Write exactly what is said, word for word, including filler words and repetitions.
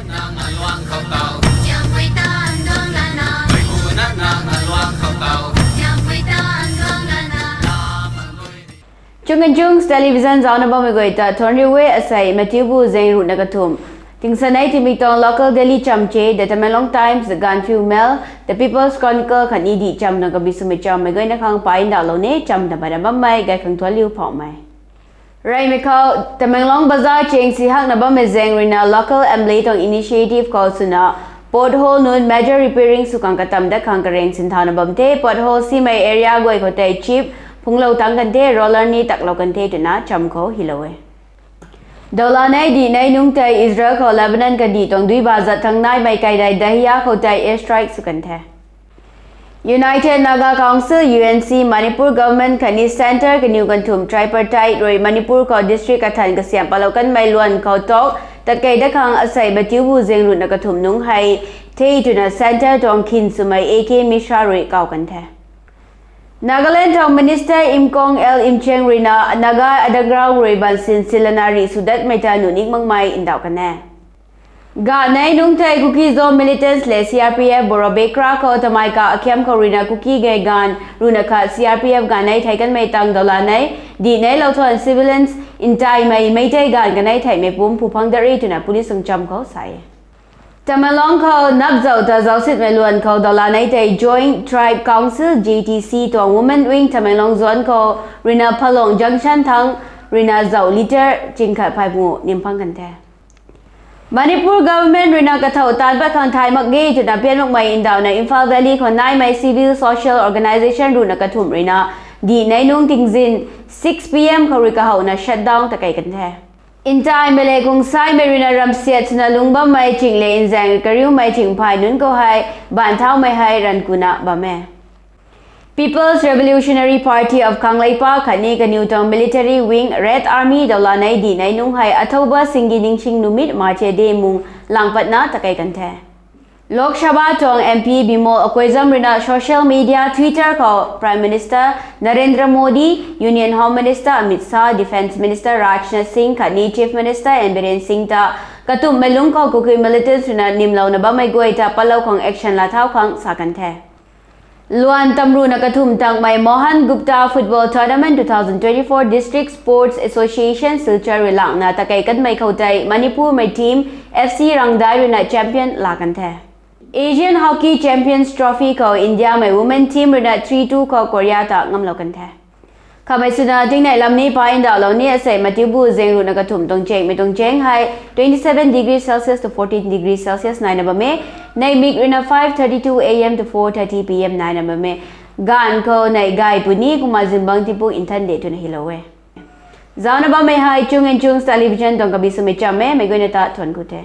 Nang aluang khou tau, Siampui tan duang lana, mei pu na nang aluang khou tau, Siampui tan duang lana. Chung and Chungs Television zaucna bammei guay ta thuanc riu e. Asei Mathiubu zeng ruhna kathumh, tingsanei timik tuang local daily chamche The Tamenglong Times, The Gaanphiu Mail, The People's Chronicle khatni dih cham tuang kabi swmei chammei guayna khang pay ndauhlou ni. Cham ta bana bammei gay khang thuanc liu phauhmei. Reymei khou, Tamenglong Bazaar cheng si hakna bammei zaeng ruina local M L A tuang initiative khou swna pothole nunc major repairing sw khang katam dat khang kareng sinthauna bam the. Pothole simei area guay khou tei chip phunglou tang kan the, roller ni taklou kan the twna cham khou hylou e. Dawlanei dihnei nungc tei Israel khou Lebanon kadih tuang duiba zat thang naimei kaidai Dahiyeh khou tei airstrike sw kan the. United Naga Council, U N C, Manipur Government khatni Centre kaniw kanthumh tripartite rui Manipur khou district kathan kasiamh patlou kanmei luan khou talk tatkei dat khang asei Mathiubu zeng ruhna kathumh nungc hei the twna Centre tuang khin swmei A K Mishra rui kaw kan the. Nagaland tuang Minister Imkong L Imcheng ruina Naga underground rui bansin silana rih sw datmei ta nuh ning makmei ndauh kan e. Gahnei nungc tei Kuki-Zo militants lev C R P F Borobekra khou tamei ka akhiam khou ruina Kuki gay gaanv ruhna khat C R P F gahnei thei kanmei tang dawlanei dihnei lou thuan civilians ntaimei Meitei gaanv kanei theihmei pum phu phang dat ri twna police tuang cham khou sa e. Tamenglong khou napzauh ta zaucsinmei luan khou dawlanei tei Joint Tribe Council, J T C tuang Women Wing Tamenglong Zone khou ruina Phalong Junction thang ruina zauh litre chingkhat phey pungu nim phang kan the. Manipur government ruina kathou taanc pat khang thay mak ge twna pian makmei ndauhna Imphal Valley khou naimei civil social organisation ruhna kathumh ruina dihnei nungc tingzin six P M khou rui kahouna shutdown takei kan the. Ntaimei lev kungsaimei ruina ramsiat swna lung bammei ching lev nzaeng kariumei chingphay nunc khou hei baanv thaumei hei ranv kuna bam e. People's Revolutionary Party of Kangleipak khatni kaniw tuang military wing Red Army dawlanei dihnei nungc hei Athouba Singgi Ningsing Numit March Day mung lang patna takei kan the. Lok Sabha tuang M P Bimol Akoijam ruina social media Twitter khou Prime Minister Narendra Modi, Union Home Minister Amit Shah, Defence Minister Rajnath Singh khatni Chief Minister N Biren Singh ta katumhmei lungc khou Kuki militants ruina nimlouna bammei guay ta patlou khang action laa thau khang sa kan the. Luan tamruhna kathumh tangmei Mohan Gupta Football Tournament two thousand twenty-four District Sports Association Silchar rui langna takei kanmei khou tei Manipurmei team F C Rangdai ruina champion laa kan the. Asian Hockey Champions Trophy khou Indiamei women team ruina three two khou Korea ta ngamlou kan the. Khamei swna tingnei lam ni pay ndauhlou ni. Asei Mathiubu zeng ruhna kathumh tuang chengmei tuang cheng hei twenty-seven degree Celsius to fourteen degree Celsius naina bam e. Neimik ruina five thirty-two A M to four thirty P M naina bam e. Gaanv khou neih gay puni kumna zingbangc tiipuk nthan de twna hylou e. Zaucna bammei hei Chung and Chungs Television tuang kabi swmei cham e, meic guayna ta thuanc ku the.